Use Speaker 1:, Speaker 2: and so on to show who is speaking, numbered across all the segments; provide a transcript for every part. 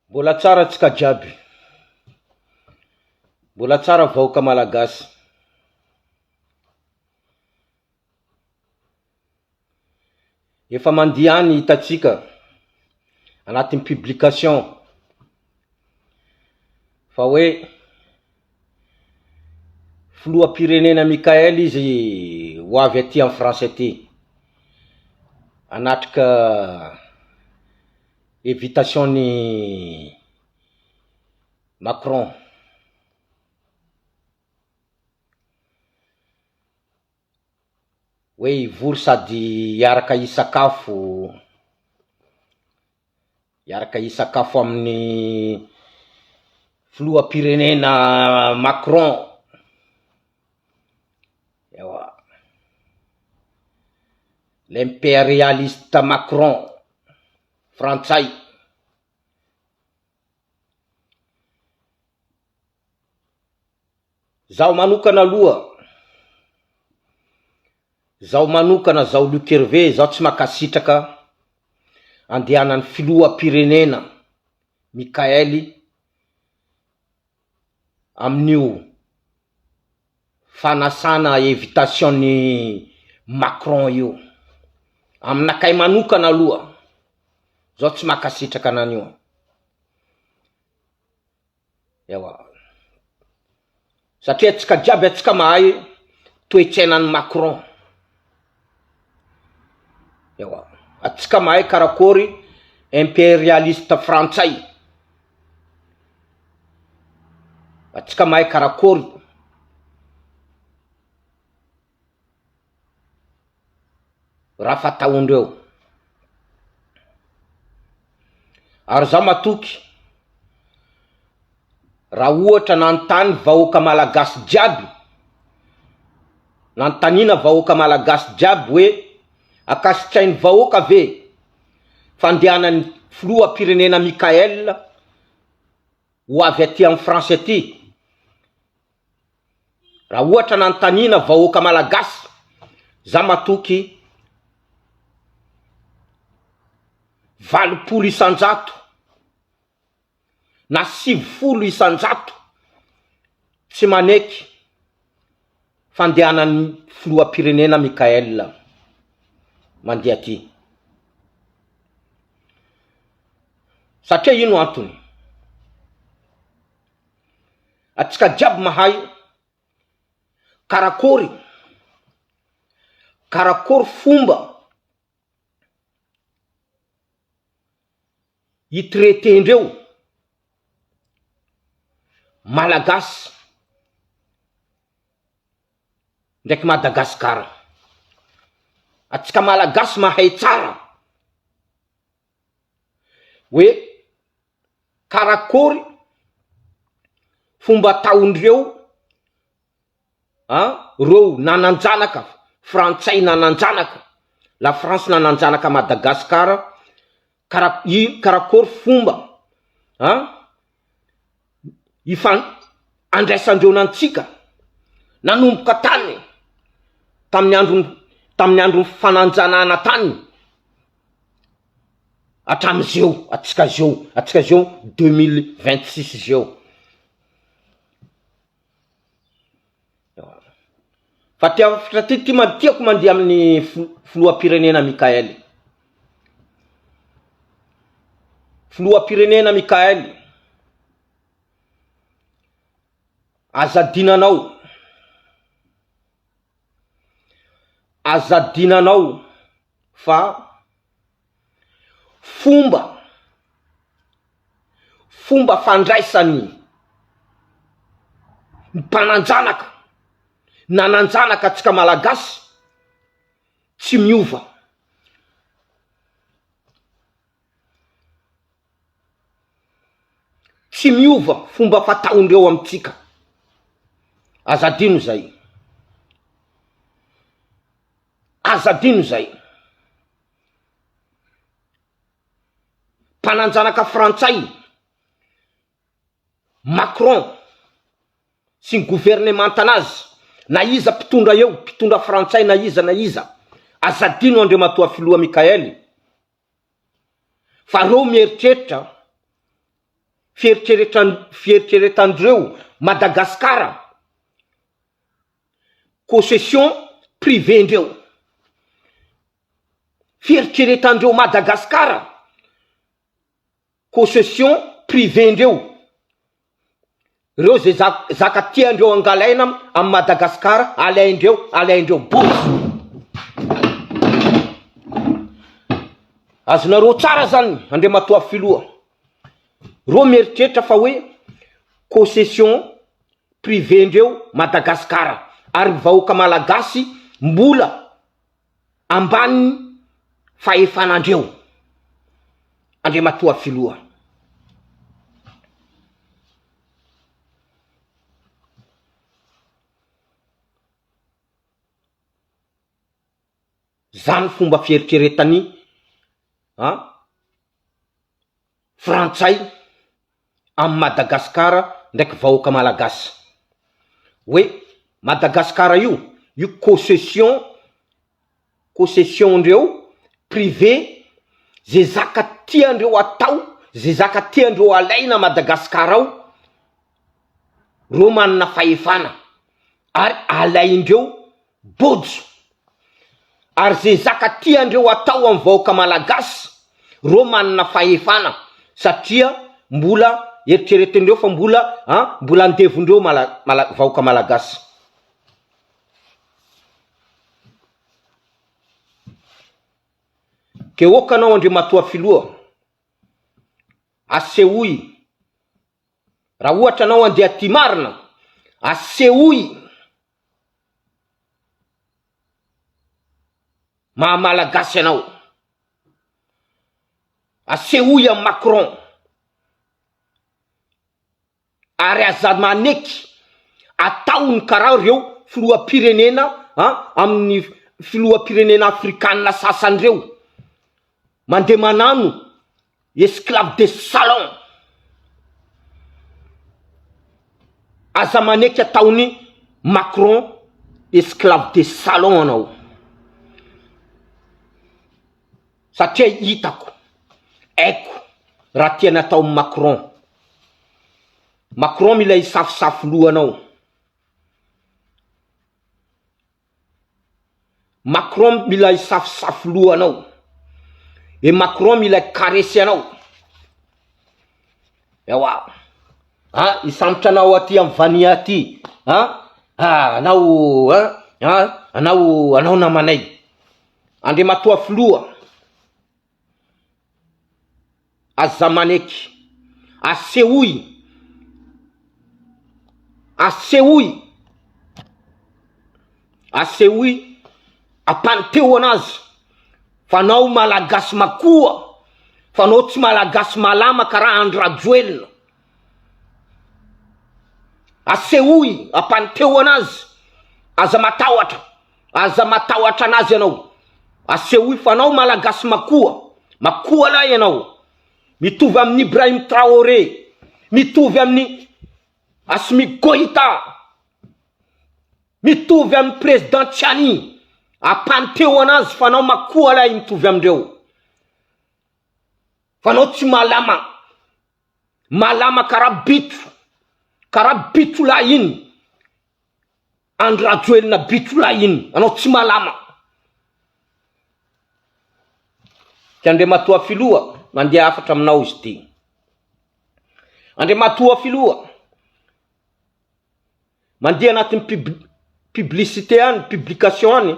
Speaker 1: Mbola tsara tsika jiaby. Mbola tsara vahoaka malagasy. Efa mandia any hitantsika anatin'ny publication fa hoe filoham-pirenena Mickaël izy ho avy aty amin'ny France aty hanatrika Evitation ny Macron. Hoe hivory sady hiaraka hisakafo, hiaraka hisakafo amin'ny filoham-pirenena Macron. Ewa. L'impérialiste Macron. Frantsay. Zaho manokana aloha, zaho manokana zaho Luc Hervé zaho tsy mankasitraka andehanan'ny filoham-pirenena Mickaël amin'io fanasana invitation-n'i Macron io. Aminakay manokana aloha, zaho tsy mankasitraka an'io. Ewa. Satria antsika jiaby antsika mahay toe-tsainan'i Macron. Ewa. Antsika mahay karakôry imperialiste frantsay. Antsika mahay karakôry. Raha fataondreo. Ary zaho matoky raha ohatra nanontany vahoaka malagasy jiaby, nanontaniana vahoaka malagasy jiaby hoe akasitrain'ny vahoaka ve fandehanan'ny filoham-pirenena Mickaël ho avy aty amin'ny France aty, raha ohatra nanontaniana vahoaka malagasy, za matoky 80% na 90% tsy maneky fandehanan'ny filoham-pirenena Mickaël mandeha aty. Satria ino antony? Atsika jiaby mahay karakôry, karakôry fomba hi-traiter-ndreo Malagasy ndraiky Madagasikara. Atsika Malagasy mahay tsara hoe karakôry fomba ataondreo an reo nananjanaka frantsay nananjanaka la France nananjanaka Madagascar kara- i karakôry fomba an ifan- andraisandreo antsika nanomboka tany tamin'ny andron'ny tamin'ny andron'ny fananjanahana tany Hatramizeo atsika zeo atsika zeo 2026 zeo. Fa tia fa ty ty ma tiako mandeha amin'ny filoham-pirenena Mickaël. Filoham-pirenena Mickaël. Aza adinanao. Aza adinanao fa fomba fomba fandraisan'ny mpanan-janaka nanan-janaka antsika malagasy tsy miova. Tsy miova fomba fataondreo amintsika. Aza adino zay. Aza adino zay. Mpananjanaka frantsay, Macron sy ny governemantanazy, na iza mpitondra eo, mpitondra frantsay na iza na iza, aza adino Andriamatoa Filoha Mickaël, fa reo mieritreritra. Fieritreretran fieritreretandreo Madagascar Possession privée ndreo. Fieritreretandreo Madagascar Possession privée ndreo. Reo ze zaka tiandreo angalaina am Madagascar alaindreo alaindreo bozy. Azonareo tsara zany Andriamatoa Filoha. Reo mieritreritra fa hoe concession privée ndreo Madagascar ary ny vahoaka malagasy mbola ambany fahefanandreo Andriamatoa Filoha. Zany fomba fieritreretany an frantsay amin'i Madagascar ndraiky vahoaka malagasy. Hoe Madagascar io, io concession, concession ndreo privé, ze zaka tiandreo atao, ze zaka tiandreo alaina Madagascar ao, reo manana fahefana ary alaindreo Bojo! Ary ze zaka tiandreo atao am vahoaka malagasy reo manana fahefana satria mbola eritreretindreo fa mbola an mbola andevondreo mala mala vahoaka malagasy. Ke ok anao Andriamatoa Filoha, asehoy raha ohatra anao andeha aty marina, asehoy Maha malagasy anao. Asehoy amin'i Macron. Ary aza maneky ataony karaha reo filoham-pirenena an amin'ny filoham-pirenena afrikanina sasany reo. Mandeha manano esclave de salon. Aza maneky ataon'i Macron esclave de salon anao. Satria hitako, haiko raha tiany ataon'i Macron. Macron mila hisafosafo loha anao. Macron mila hisafosafo loha anao. Et Macron mila hi-caresser anao. Ewa. Ah, hisambotra anao aty amin'ny vania aty. Ah, ah, anao, ah, ah, anao, anao namanay. Andriamatoa filoha. Aza maneky. Asehoy. Asehoy. Asehoy ampanteo anazy fa anao malagasy makoa fa anao tsy malagasy malama karaha Andry Rajoelina. Asehoy ampanteo anazy. Aza matahotra. Aza matahotra anazy ianao. Asehoy fa anao malagasy makoa. Makoa lahy ianao. Mitovy amin'i Ibrahim Traoré. Mitovy amin'i Assimi Goïta. Mitovy amin'i président Tchiani. Ampanteo anazy fa anao makoa lahy mitovy amindreo. Fa anao tsy malama. Malama karaha bitro. Karaha bitro lahy iny. Andry Rajoelina bitro lahy iny, anao tsy malama. Ty Andriamatoa Filoha, mandeha hafatra aminao izy ty. Andriamatoa Filoha, mandeha anatin'ny pub- publicité any, publication any,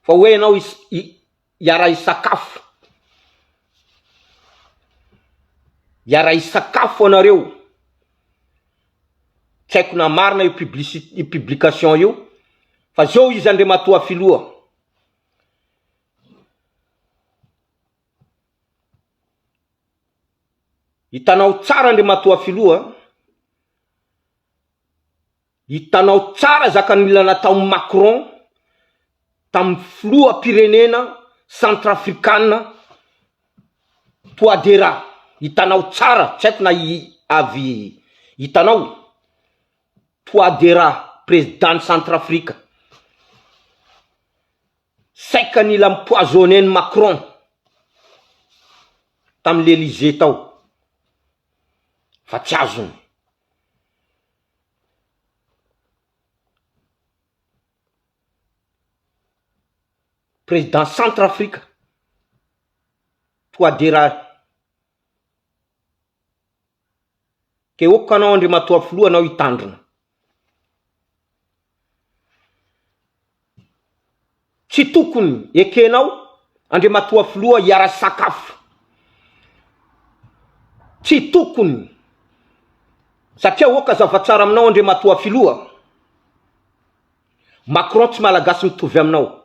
Speaker 1: fa hoe ianao hiara-hisakafo. Hiara-hisakafo anareo. Tsy haiko na marina io publicité io publication io fa zao izy Andriamatoa Filoha. Hitanao tsara Andriamatoa Filoha, hitanao tsara zaka nila nataon'i Macron tamin'ny filoham-pirenena centrafrikana Touadera, hitanao tsara, tsy haiko na avy hitanao, Touadera, président-n'i Centrafrique, saika nila mi-poisonner an'i Macron tamin'ny l'Elysée tao. Fa tsy azony. Président Centrafrique, Touadera. Ke ok anao Andriamatoa Filoha anao hitandrina. Tsy tokony ekenao Andriamatoa Filoha hiara-sakafo. Tsy tokony. Satria ok zava-tsara aminao Andriamatoa Filoha. Macron tsy Malagasy mitovy aminao.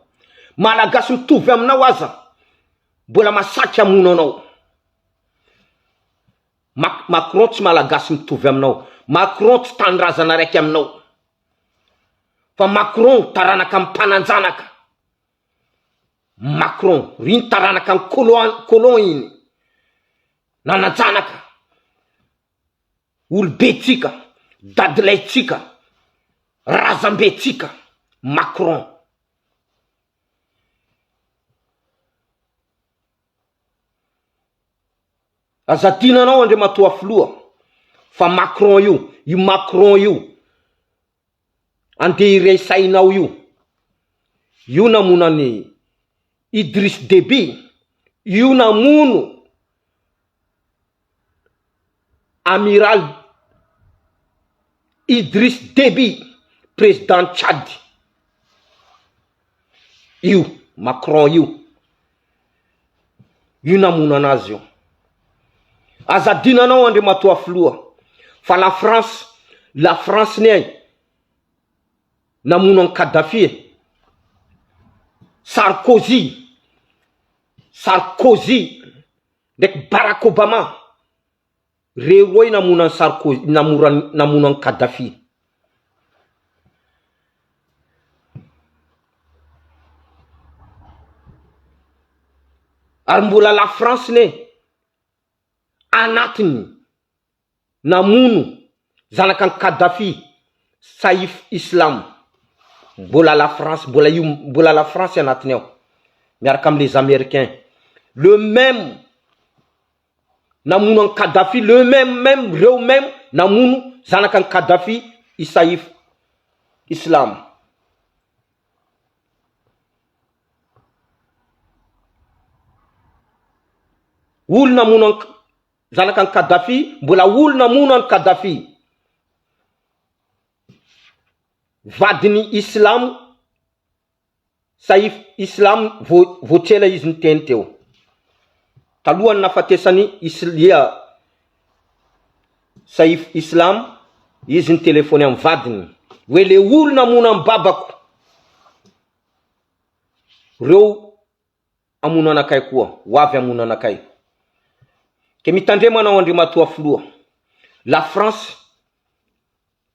Speaker 1: Malagasy mitovy aminao aza mbola masaky hamono anao. Macron tsy Malagasy mitovy aminao. Macron tsy tanindrazana raiky aminao. Fa Macron taranaka am mpananjanaka. Macron, ry taranaka am colon colon iny. Nanajanaka. Olobe tsika, dadilay tsika, razambe tsika, Macron. Aza adino anao Andriamatoa Filoha fa Macron io, io Macron io andeha hiresahinao io, io namono an'i Idriss Deby, io namono Amiral Idriss Deby, président Tchad, io Macron io. Io namono anazy io. Aza adino anao Andriamatoa Filoha fa la France, la France ne ay namono an'i Kadhafi e. Sarkozy, Sarkozy ndraiky Barack Obama reo roy namono an'i Sarkozy, namono an'i Kadhafi. Ary mbola la France ne anatiny namono zanaka an'i Kadhafi, Saif Islam, mbola la France, mbola io, mbola la France anatiny ao, miaraka am les américains, le même namono an'i Kadhafi, le même même reo même namono zanaka an'i Kadhafi i Saif Islam. Olo namono an'i zanaka an'i Kadhafi, mbola olo namono an'i Kadhafi. Vadin'i Islam Saif Islam vao vao tsy ela izy niteny teo. Talohan'ny nahafatesan'i Islia Saif Islam izy nitelefony amin'ny vadiny hoe le olo namono an'i babako reo hamono anakay koa, ho avy hamono anakay. Ke mitandrema anao Andriamatoa Filoha, la France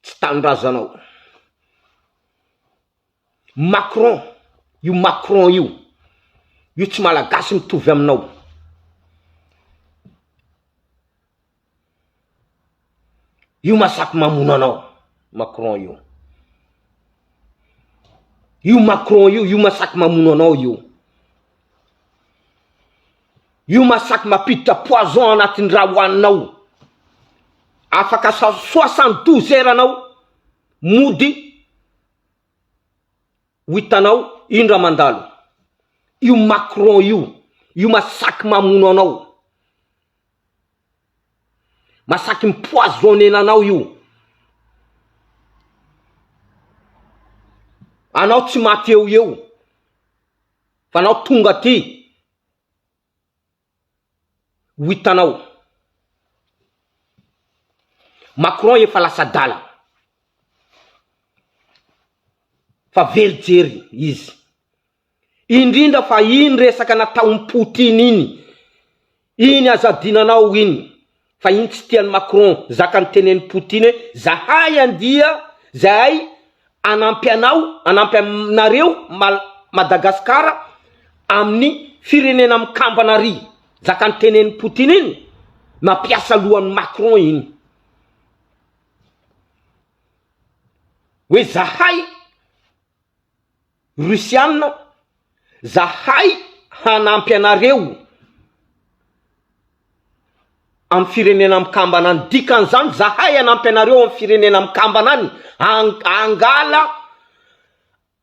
Speaker 1: tsy tanindrazanao. Macron, io Macron io, io tsy malagasy mitovy aminao. Io masaky mamono anao, Macron io. Io Macron io, io masaky mamono anao io. Io masaky mampiditra poison anatin'ny raha hohaninao. Afaka 72 heures anao mody ho hitanao indra mandalo. Io Macron io, io masaky mamono anao. Masaky mi-poisonner anao io. Anao tsy maty eo eo. Fa anao tonga aty ho hitanao. Macron efa lasa adala. Fa very jery izy. Indrindra fa iny resaka nataon'i Poutine iny, iny aza adinanao iny, fa iny tsy tian'i Macron, zaka nitenenin'i Poutine hoe zahay andia, zahay hanampy anao, hanampy anareo Mal- Madagascar amin'ny firenena mikambana ary, zaka nitenenin'i Poutine iny, nampiasa lohan'i Macron iny. Hoe zahay Russiana, zahay hanampy anareo. Amin'ny firenena mikambana any. Dikan'izany zahay hanampy anareo amin'ny firenena mikambana any hangala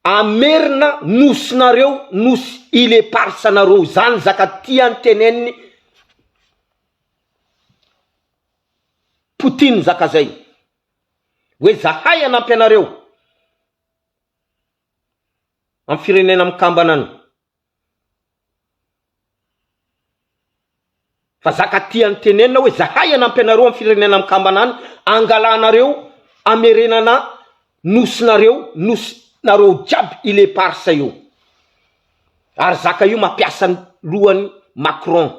Speaker 1: hamerina nosinareo nosy île éparse nareo izany zaka tiany teneniny Poutine zaka zay hoe zahay hanampy anareo amin'ny firenena mikambana any. Fa zaka tiany tenenina hoe zahay hanampy anareo am firenena mikambana any angalanareo amerenana nosinareo nosy nareo jiaby ile eparse io ary zaka io mampiasa ny lohany Macron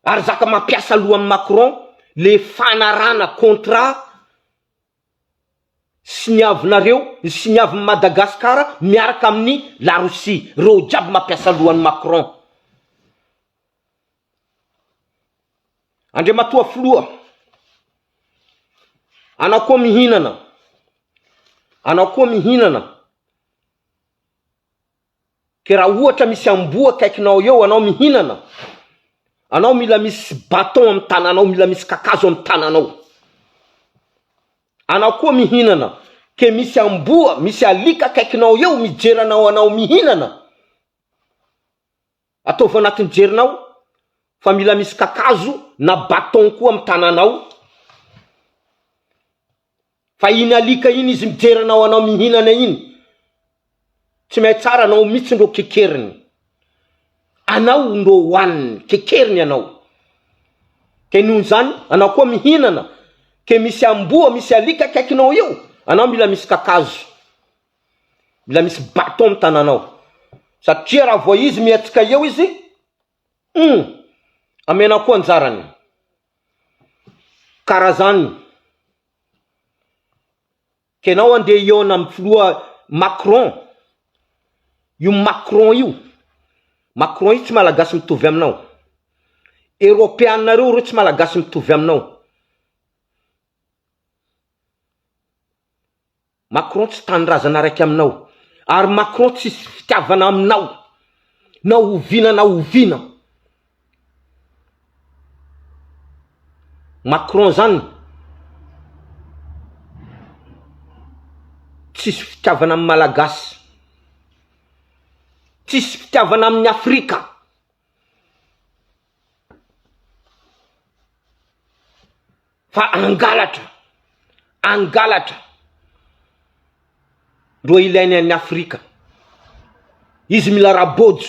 Speaker 1: ary zaka mampiasa lohany Macron le fanarana contrat Siniavinareo ny siniavin'i Madagascar miaraka amin'ny la Russie reo jiaby mampiasa lohan'i Macron. Andriamatoa filoha, anao koa mihinana, anao koa mihinana. Ke raha ohatra misy amboa akaikinao eo anao mihinana, anao mila misy bâton amin'ny tananao, mila misy kakazo amin'ny tananao. Anao koa mihinana, ke misy amboa, misy alika akaikinao eo mijery anao anao mihinana, Ataovy anatin'ny jerinao fa mila misy kakazo na bâton koa amin'ny tananao fa iny alika iny izy mijery anao anao mihinana iny tsy mahay tsara anao mihitsy ndrô kekeriny anao ndrô hoaniny kekeriny anao ke noho izany anao koa mihinana ke misy amboa misy alika akaikinao eo anao mila misy kakazo Mila misy bâton amin'ny tananao. Satria raha vao izy mihetsika eo izy, hum, amenao koa anjarany. Karaha zany. K'enao andeha hihaona amin'ny filoha Macron, io Macron io, Macron io tsy malagasy mitovy aminao. Eropeana reo reo tsy malagasy mitovy aminao. Macron tsy tanindrazana araiky aminao ary Macron tsisy fitiavana aminao na oviana na oviana. Macron zany tsisy fitiavana amin'ny Malagasy, tsisy fitiavana amin'ny Afrika. Fa hangalatra, hangalatra ro ilainy any Afrika. Izy mila rabojo,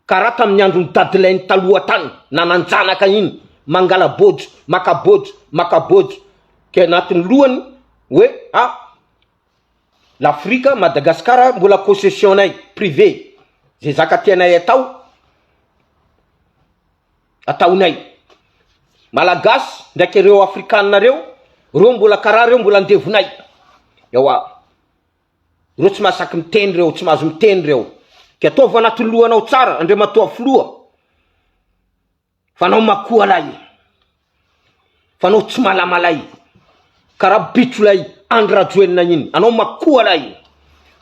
Speaker 1: karaha tamin'ny andron'i Dadilainy taloha tany, nanan-janaka iny, mangala bojo, maka bojo, maka bojo, ke anatin'ny lohany hoe ah, l'Afrika, Madagascar mbola concession-nay, privé, ze zaka tianay atao, ataonay. Malagasy ndraiky ireo afrikana reo, reo mbola karaha reo mbola andevonay. Ewa, reo tsy mahasaky miteny reo, tsy mahazo miteny reo. Ke ataovy anatin'ny lohanao tsara Andriamatoa filoha, fa anao makoa lahy, fa anao tsy malamalay, karaha bitro lay Andry Rajoelina iny, anao makoa lahy,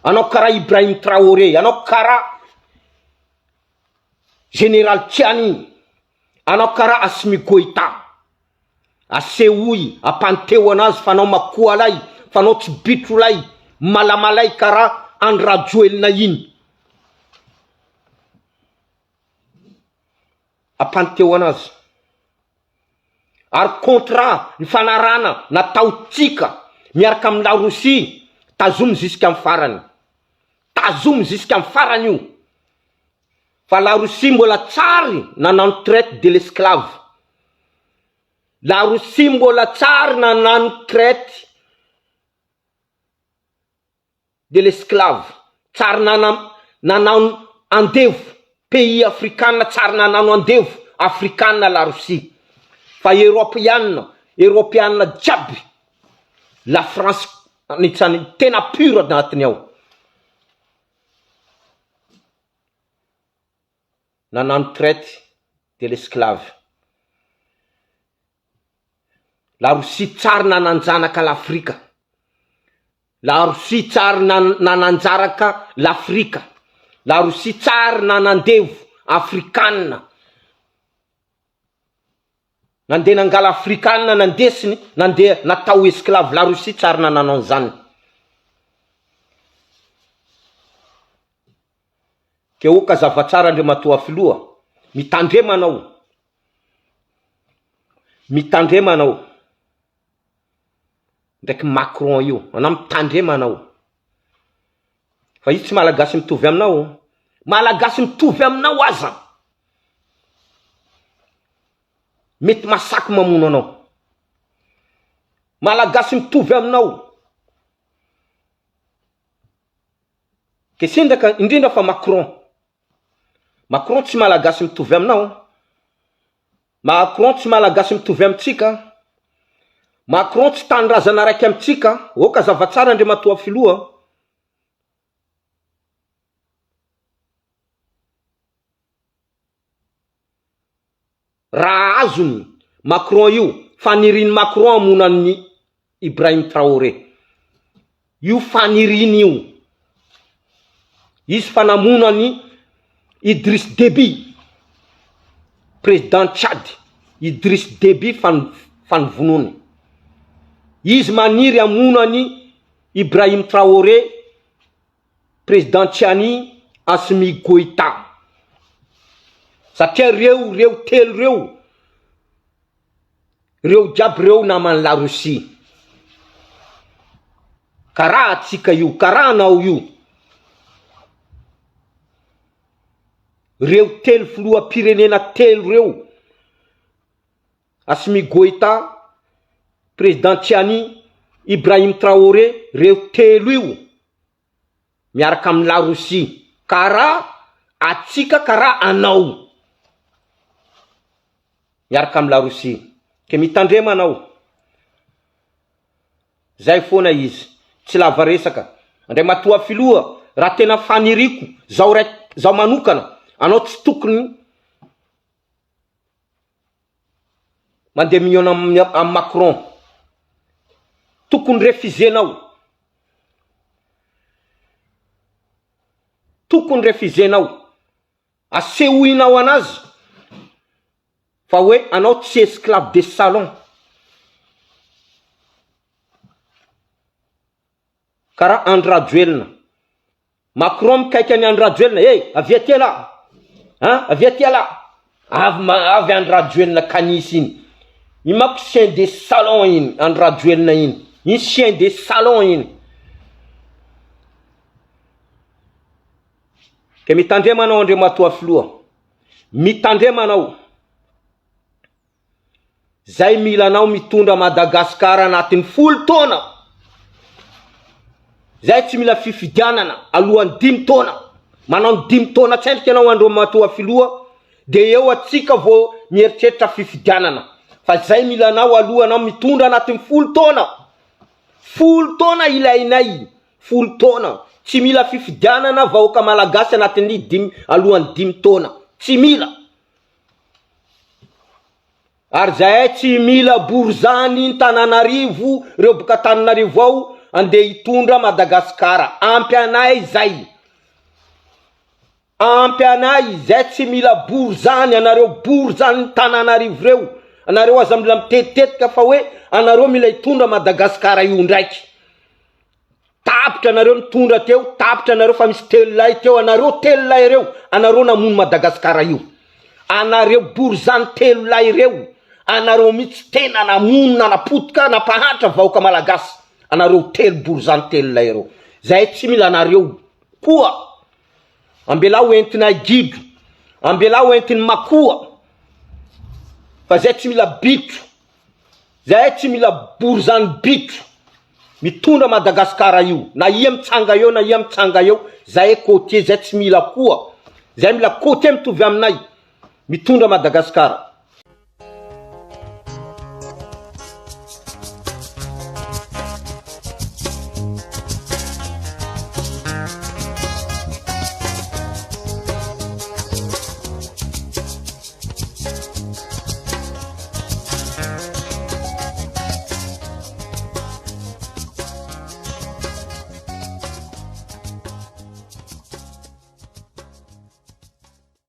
Speaker 1: anao karaha Ibrahim Traoré, anao karaha Général Tiani, anao karaha Assimi Goïta, asehoy, ampanteo anazy fa anao makoalay, fa anao tsy bitrolay, malamalay karaha Andry Rajoelina iny. Ampanteo anazy. Ary contrat nifanarahana nataontsika miaraka amin'ny la Russie, tazomy jusqu'amin'ny farany. Tazomy jusqu'amin'ny farany io. Fa la Russie mbola tsary nanano traite de l'esclave. La Russie mbola tsary nanano traite de l'esclave. Tsary nana nanano andevo pays afrikana tsary nanano andevo afrikana la Russie. Fa eropeana eropeana jiaby la France anitsany tena pure anatiny ao. Nanano traite de l'esclave. La Russie tsary nananjanaka l'Afrika. La Russie tsary nananjaraka l'Afrika. La Russie tsary nanandevo afrikana. Nandeha nangala afrikana nandesiny nandeha natao esclave la Russie tsary nanano an'izany. Keoka zava-tsara Andriamatoa Filoha, mitandrema anao, mitandrema anao, ndraiky Macron io, anao mitandrema anao, fa izy tsy malagasy mitovy aminao, malagasy mitovy aminao aza mety masaky mamono anao, malagasy mitovy aminao. Ke sendra ka indrindra fa Macron. Macron tsy malagasy mitovy aminao. Macron tsy malagasy mitovy amintsika. Macron tsy tanindrazana raiky amintsika. Oka zava-tsara Andriamatoa Filoha. Raha azony Macron io, fanirian'i Macron hamono an'i Ibrahim Traoré. Io faniriany io. Izy fa namono an'i Idriss Déby, président Tchad, Idriss Déby fa fa novonoiny. Izy maniry hamono an'i Ibrahim Traoré Président Tchiani Assimi Goïta satria reo reo telo reo reo jiaby reo naman'i la Russie karaha atsika io karaha anao io reo telo filoham-pirenena telo reo Assimi Goïta Président Tchiani Ibrahim Traoré reo telo io miaraka amin'ny la Russie karaha atsika karaha anao miaraka amin'ny la Russie ke mitandrema anao zay foana izy tsy lava resaka Andriamatoa filoha raha tena faniriako zaho ray zaho manokana anao tsy tokony mandeha mihaona amin'ny amin'i Macron tokony refuser-nao tokony refuser-nao asehoinao anazy fa hoe anao tsy esclave de salon Karaha Andry Rajoelina. Macron mikaika an'i Andry Rajoelina, hey, avia aty elah! An, avia aty elah! Avy ma, avy Andry Rajoelina kanisy iny. Iny manko chien de salon iny, Andry Rajoelina iny. Iny chien de salon iny. Ke mitandrema anao Andriamatoa Filoha. Mitandrema anao. Zay mila anao mitondra Madagascar anatin'ny folo taona. Zay tsy mila fifidianana alohan'ny dimy taona. Manao ny dimy taona tsendrika ianao Andriamatoa Filoha de eo atsika vao mieritreritra fifidianana. Fa zay mila anao aloha anao mitondra anatin'ny folo taona. Folo taona ilainay, folo taona. Tsy mila fifidianana vahoaka malagasy anatin'ny dimy alohan'ny dimy taona. Tsy mila. Ary zahay tsy mila borizany Ntananarivo reo boka Antananarivo ao andeha hitondra Madagascar ampy anay zay ampy anay zay tsy mila borizany anareo borizany Ntananarivo reo anareo aza mila mitetitetika fa hoe anareo mila hitondra Madagascar io ndraiky Tapitra anareo nitondra teo, tapitra anareo fa misy telolahy teo, anareo telolahy reo, anareo namono Madagascar io. Anareo borizany telolahy reo, anareo mihitsy tena namono nanapotika nampahantra vahoaka malagasy, anareo telo borizany telolahy reo. Zahay tsy mila anareo koa. Ambelao entinay gidro, ambelao entin'ny makoa, fa zay tsy mila bitro. Zahay tsy mila borizany bitro mitondra Madagascar io na ia mitsanga eo na ia mitsanga eo zahay côtier zay tsy mila koa zay mila côtier mitovy aminay mitondra Madagascar.